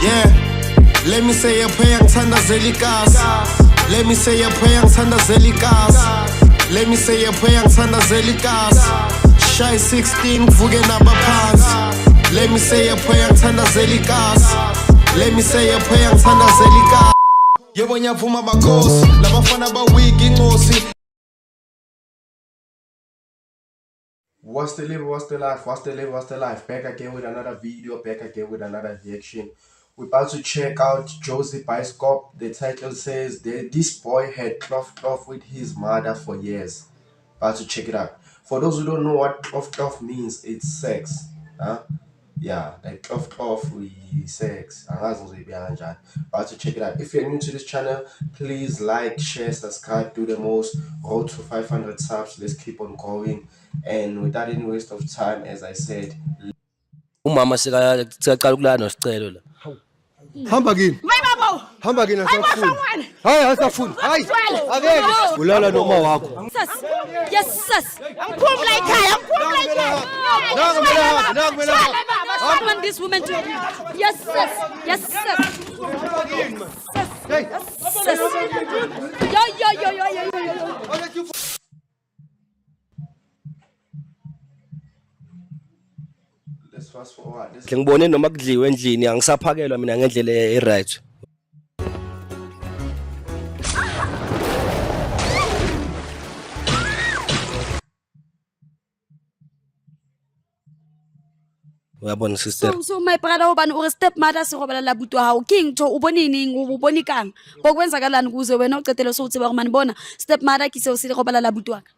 Yeah. Let me say a prayer, ngithandazela ikasi. Let me say a prayer, ngithandazela ikasi. Let me say a prayer, ngithandazela ikasi. Shy 16 kuvuke nabaphansi. Let me say a prayer, ngithandazela ikasi. Let me say a prayer, ngithandazela ikasi. Yebo ngiyaphuma bakhosi, labafana ba-weak incosi. What's the live, what's the life, what's the live, what's the life? Back again with another video, back again with another reaction. We're about to check out Jozi Bioscop. The title says that this boy had cloth cloth with his mother for years. About to check it out. For those who don't know what cloth cloth means, it's sex. Huh? Yeah, like cloth cloth we sex. Angazi ngizoyibeka kanjani. About to check it out. If you're new to this channel, please like, share, subscribe, do the most. Road to 500 subs. Let's keep on going. And without any waste of time, as I said, Umama sekaqala ukulala noSicelo la. Hamba kini. Mayi babo. Hamba kini Hayi asafuni. bafana. Hayi asafuni. Hayi. Akeke. Ulala noma wakho. Sis. Yes sis. Angiphumi la ekhaya, angiphumi la ekhaya. Nangu kumele ahambe, nangu kumele ahambe. I want this woman to. Yes sis. Yes sis. Hey. Sis. Yo yo yo yo yo yo yo. Let's fast forward. Let's Ngibone noma kudliwe endlini angisaphakelwa mina ngendlela e-right. Uyabona sister. So my brother hobane o re step mother se robala la buti wa hao. Ke eng ntho o bone neng o bone kang? Bo kwenzakalani kuze wena o qetele so o tseba hore mane bona step mother ke seo se robala la buti wa ka.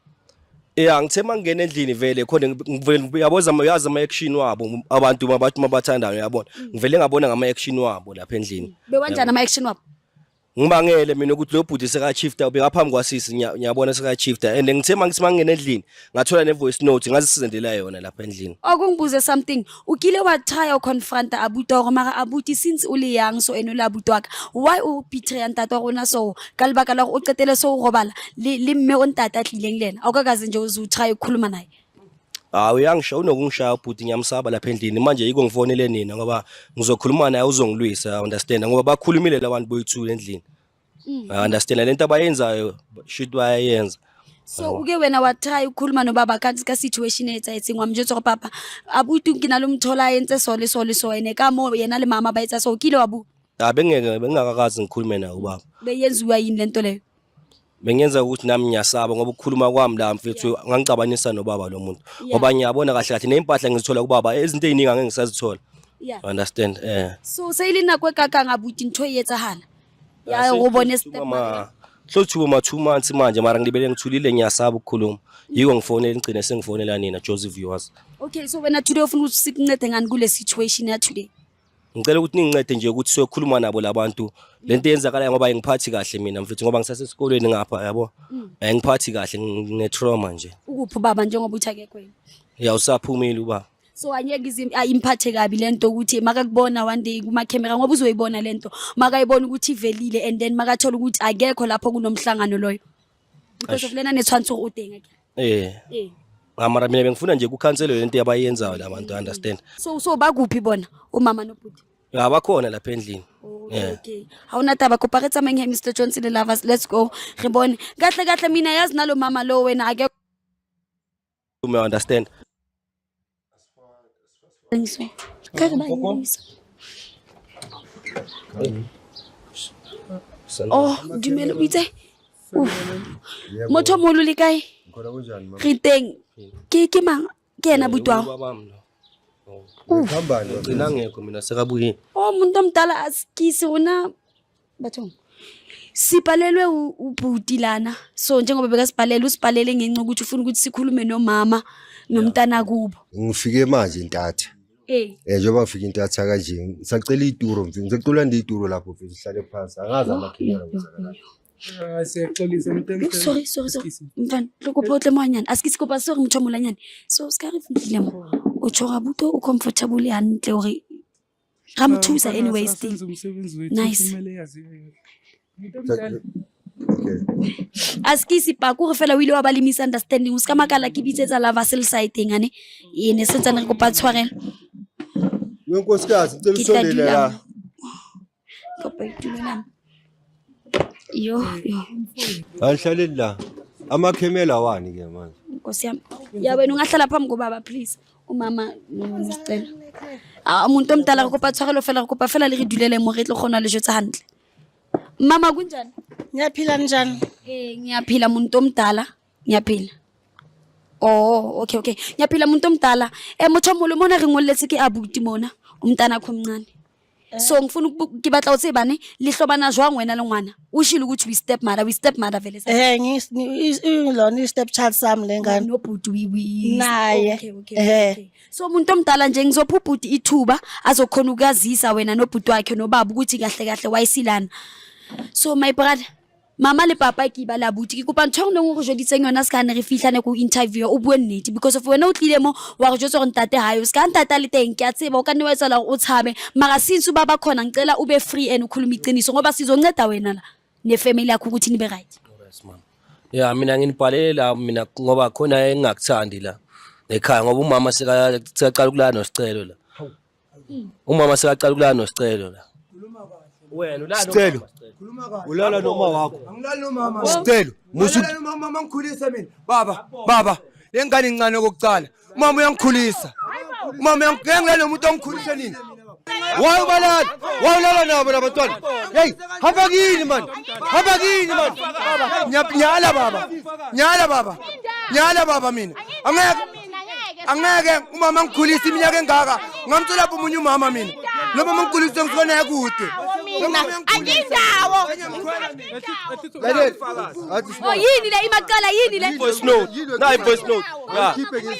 Yeah, ngithe mangena endlini vele khona ngivele uyaboza uyazi ama action wabo abantu mabathi mabathandayo uyabona. Ngivele ngabona ngama action wabo lapha endlini. Bewanjani ama action wabo? Ngibangele mina ukuthi lo bhuti seka shifta ubekaphambi kwasisi ngiyabona seka shifta and ngithe mangithi mangena endlini ngathola ne voice note ngazisendela yona lapha endlini. Okungibuze something o kile wa try o confronta abuti wa gore mara abuti since o le young so ene o le abuti wa ka why o betray ntate wa rona so ka lebaka la gore o qetele so o robala le le mme o ntate a tlileng le ena a o ka kaze nje o ze o try ukukhuluma naye. Hawu uyangishaya unokungishaya ubhuti ngiyamsaba lapha endlini manje yiko ngifonele nina ngoba ngizokhuluma naye uzongilwisa understand ngoba bakhulumile labantu boyi-two endlini. I understand lento abayenzayo shoot bayayenza. So uke wena wa try ukukhuluma nobaba kanti ka situation e etsahetseng wa mo jwetsa gore papa abuti ke na le mothola a entse so le so le so ene ka mo yena le mama ba etsa so o kile wa bua? Ha bengeke bengingakakazi ngikhulume naye ubaba. Beyenziwa yini lento leyo? Bengenza ukuthi nami ngiyasaba ngoba ukukhuluma kwami la mfethu ngangicabanisa nobaba lo muntu. Ngoba ngiyabona kahle kahle ney'mpahla ngizithola kubaba izinto ey'ningi angeke ngisazithola. Understand? Eh. So se e le nako e kakang abuti ntho e etsahala? Ya go bone step Ma hlothuba ma 2 months manje mara ngilibele ngithulile ngiyasaba ukukhuluma. Yiko ngifonela ngigcine sengifonela nina Jozi viewers. Okay so wena today ufuna ukuthi sikuncede ngani kule situation ya today? Ngicela ukuthi ningincede nje ukuthi siyokhuluma nabo labantu. Lento eyenzakalayo ngoba ayingiphathi kahle mina mfethu ngoba ngisasesikolweni ngapha yabo. Ayingiphathi kahle ngine trauma nje. Ukuphi ubaba njengoba uthi akekho yena? Ya usaphumile ubaba. So angeke ize imphathe kabi lento ukuthi makakubona one day kuma camera ngoba uzoyibona lento makayibona ukuthi ivelile and then makathola ukuthi akekho lapho kunomhlangano loyo. Because of lena ne tshwantse o teng akere. Eh. Eh. Ah, mara mina bengifuna nje kukhanselwe lento abayenzayo labantu understand. So bakuphi bona umama nobhuti? Ya bakhona lapha endlini. Okay, Yeah. okay. Ha ona taba kopa re tsamayeng he Mr Johnson le lovers let's go. Re bone. Kahle kahle mina yazi nalo mama lo wena ake You understand? Ngiswe. Ka re ba emisa. Oh, dumela o itse. Uff. Motho o moholo le kae? Ngikhona kunjani mama? Re teng. Ke mang? Ke yena abuti wa hao? Ubaba lo. Ngikhambani? Ngigcina ngekho mina sekabuyile. Oh, muntu omdala asikisi rona bathong. Sibhalelwe ubhuti lana. So njengoba bekasibhalele usibhalele ngenxa ukuthi ufuna ukuthi sikhulume nomama nomntana kubo. Ngifike manje intatha. Eh. Eh njengoba ngifike intatha kanje ngisacela ituro mfethu ngisacela ulande ituro lapho mfethu sihlale phansi angazi amakhelwane kwenzakalani. Ah, siyaxolisa umuntu Oh, sorry sorry sorry. Mfana, re kopa o tle mo hanyane. A se ke se kopa sorry motho o molanyane. So ska re fihlile mo. O tjho abuti o comfortable hantle hore ra mo thusa anyway still. Senze umsebenzi wethu Nice. kumele yaziwe yona. Umuntu omdala Okay. A se ke se pako gore fela o ile wa ba le misunderstanding o se ka makala ke bitsetsa lava se le side ane e ne sentsane re kopa tshwarelo. Wenkosikazi ngicela Ke tla usondele dula la. Kopa itumelang. Yo, yo. Angihlaleli la. Amakhemela wani ke manje? Nkosi yami. Ya wena ungahlala phambi kobaba please. Umama nosicelo. Ah umuntu omdala re kopa tshwarelo fela re kopa fela le re dulele mo re tlo kgona le jwetsa hantle. Mama kunjani? Ngiyaphila njani? Eh ngiyaphila muntu omdala. Ngiyaphila. Oh okay okay. Ngiyaphila muntu omdala. Eh motho o moholo mona re ngolletse ke abuti mona. Umntana wakho omncane. So ngifuna ke batla o tsebane le hlobana jwang wena le ngwana. O shilo ukuthi we step mother, we step mother vele. Eh lona i-step child sami le ngane. Nobhuti we Naye. Okay, okay, Eh. okay. So umuntu omdala nje ngizopha ubhuti ithuba azokhona ukuyazisa wena nobhuti wakhe nobaba ukuthi kahle kahle wayesilana. So my brother mama le papa ke ba la buti ke kopa ntho e nngwe le nngwe o re jweditseng yona se ka ne re fihla ne ko interview o bue nnete because of wena o tlile mo wa re jwetsa gore ntate hayo se ka ntate a le teng ke a tseba o ka nne wa etsahala gore o tshabe mara since ubaba khona ngicela ube free and ukhulume iqiniso ngoba sizonceda wena la nefamily yakho ukuthi nibe right. Yes, mama. Ya mina nginibhalele la mina ngoba khona engingakuthandi la ekhaya ngoba umama sekaqala ukulala noSicelo la. Umama sekaqala ukulala noSicelo la. Wena ulala Sicelo. nomama, Sicelo. Ulala noma wakho. Angilali nomama. Sicelo, musu Angilali nomama mangikhulisa mina. Baba, baba, le ngane incane okokuqala. Umama uyangikhulisa. Umama uyangilala nomuntu ongikhulisa nini? Why ubalala? Why ulala nabo labantwana? Hey, hamba kini man. Hamba kini man. Nyala baba. Nyala baba. Nyala baba mina. Angeke angeke umama angikhulisa iminyaka engaka. Ngamthola phi omunye umama mina? Lo mama angikhulisa ngifuna kude. Angindawo. Lalela. Athi Oh yini le imaqala yini le? Voice note. Nayi voice note. Ya. Khiphe nge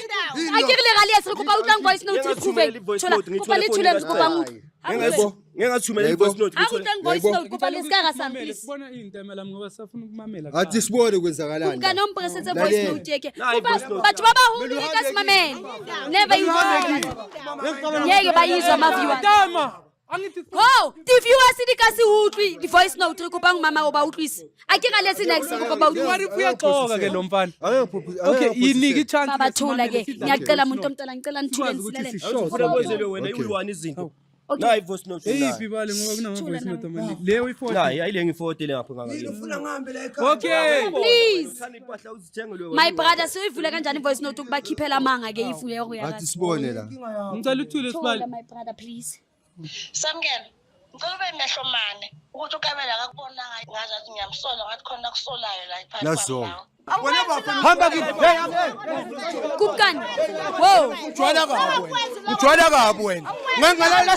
A ke re le gale re kopa utlwang voice note re prove. Ngingathumela i-voice Thola note, ngithole kopa le ifoni thule re kaSicelo. kopa utlwe. Ngeke ngingathumela i-voice note A ngithole. utlwang voice note kopa le ska ga sang please. Sibona iy'ntemela ngoba safuna ukumamela. Athi sibone kwenzakalani. Kumkani o mpresetse voice Lalela. note yeke. Nayi Kopa voice note. batho ba baholo le ka se mamele. Never you. Ngeke bayizwa ama viewers. Tama! Angithi Ho, di viewers di ka se utlwe di voice note re kopang mama o ba utlwise. A ke galetse next re kopa ba utlwise. uyaxoka ke lo mfana. Angeke Okay, yinike i-chance. Baba thola ke. Ngiyacela muntu omdala ngicela nithule Sikwazi ukuthi nisilalele. sisho. Ufuna kwenzele wena uyi-one izinto. Okay. Nayi voice note. Eyiphi bale ngoba kunama-voice note amaningi. Leyo i-forty. Nayi ayile ngifote le ngapha ngakini. Ufuna ngihambe la ekhaya. Okay. Please. Uthanda impahla uzithenge leyo. My brother soyivula kanjani voice note ukubakhiphela amanga ke if uye Athi sibone la. Ngicela uthule Thola sibali. my brother please. Samkelo, ngicela ube mehlo mane ukuthi uKabela akakubonanga ngazathi ngiyamsola ngathi khona akusolayo la phakathi Nazo. kwami nawe. Hamba kini. Hey, Kumkani. Wo. Ujwayela kabi wena. Ujwayela kabi wena. Ngangalala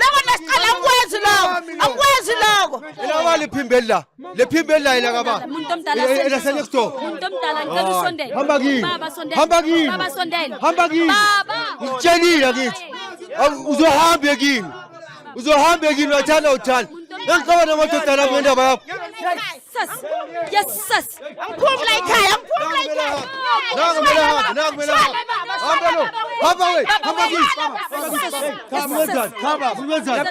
Loko nesiqala angikwenzi lokho. Angikwenzi lokho. Elaba lephimbeli la. Lephimbeli la elakaba. Muntu omdala Elase next door. Muntu omdala ngicela usondele. Hamba kini. Baba sondela. Hamba kini. Baba sondela. Hamba kini. Baba. Ngikutshelile akithi. Uzohamba kini. Uzohamba kini wathanda uthanda. Ngicabanga namadoda la ngendaba yakho. Sus. Yes sus. Angiphumi la ekhaya, angiphumi la ekhaya. Nangu kumele ahambe, nangu kumele ahambe. Hamba lo. Hamba we. Hamba kini. Hamba wenzani? Hamba wenzani?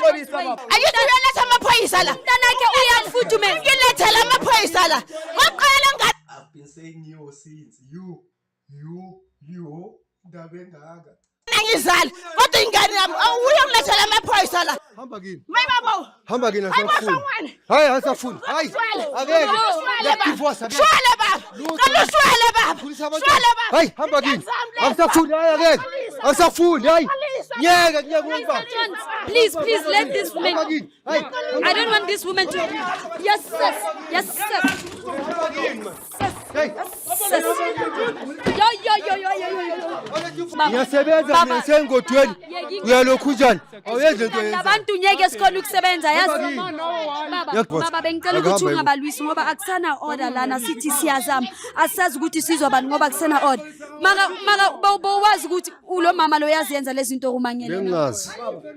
Angithi uyoletha amaphoyisa la. Mntanakhe uyafudumela. Ngilethele amaphoyisa la. Ngokuqala ngane I've been saying you since you you you indaba engaka. ngizali. Kodwa ingane yami awuye ngilethele amaphoyisa la. Hamba kini. Mayi babo. Hamba kini Hayi bo asafuni. Sangwane. Hayi asafuni. Hayi. Akeke. Shwele baba. Ngiyadivorce akeke. Shwele baba. Cela ushwele baba. Khulisa abantwana. Shwele baba. Hayi hamba kini. Angisafuni hayi akeke. Angisafuni hayi. Ngeke ngeke ubaba. Please please let this Hamba woman. kini. Hayi. I don't want this woman to. Yes sus. Yes sus. Hey. Sus. Yo yo yo yo yo yo yo. Baba. Ngiyasebenza Baba. mina sengodweni. Uyalokhu njani? Awuyenzi into oyenzayo. Labantu ngeke sikhona ukusebenza yazi. Baba, Yakubona. baba bengicela ukuthi Akuhambe. ungabalwisi ngoba akusana order lana sithi siyazama. Asazi ukuthi sizwa bani ngoba akusana order. Maka maka bowazi ukuthi ulo mama lo yaziyenza lezi zinto kumangele. Bengingazi.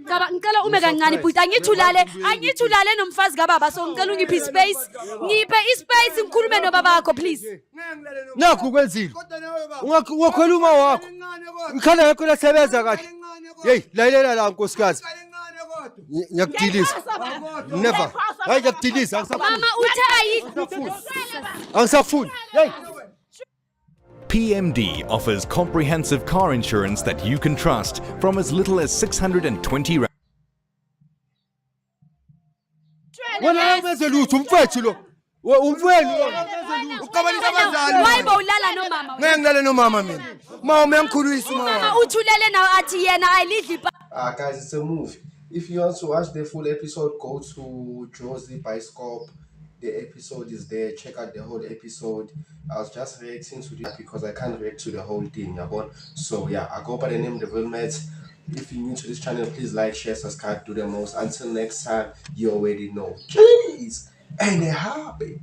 Caba ngicela ume kancane bhuti angithi ulale angithi ulale nomfazi kababa so ngicela ungiphe ispace. Ngiphe ispace ngikhulume nobabakho please. Nakhu kwenzile. Ungakhwela uma wakho. Ikhala yakho lasebenza kahle. Hey, lalela la nkosikazi. Ngiyakudiliza. Never. Hayi ngiyakudiliza angisafuni. Mama uthe ayi Angisafuni. Hey. PMD offers comprehensive car insurance that you can trust from as little as 620 rand. Wena awumenze lutho umfethu lo. Umfwenu lo. Uqabanisa abazali. Why bowulala nomama? Ngeke ngilale nomama mina. Uma uyangikhulisa Umama umama. uthulele nawe athi yena ayilidli ipa. Ah, guys, it's a movie. If you want to watch the full episode, go to Jozi Bioscope. The episode is there. Check out the whole episode. I was just reacting to this because I can't react to the whole thing. Yabon. So yeah, I go by the name The Real Matt. If you're new to this channel, please like, share, subscribe, do the most. Until next time, you already know. Jeez, and happy.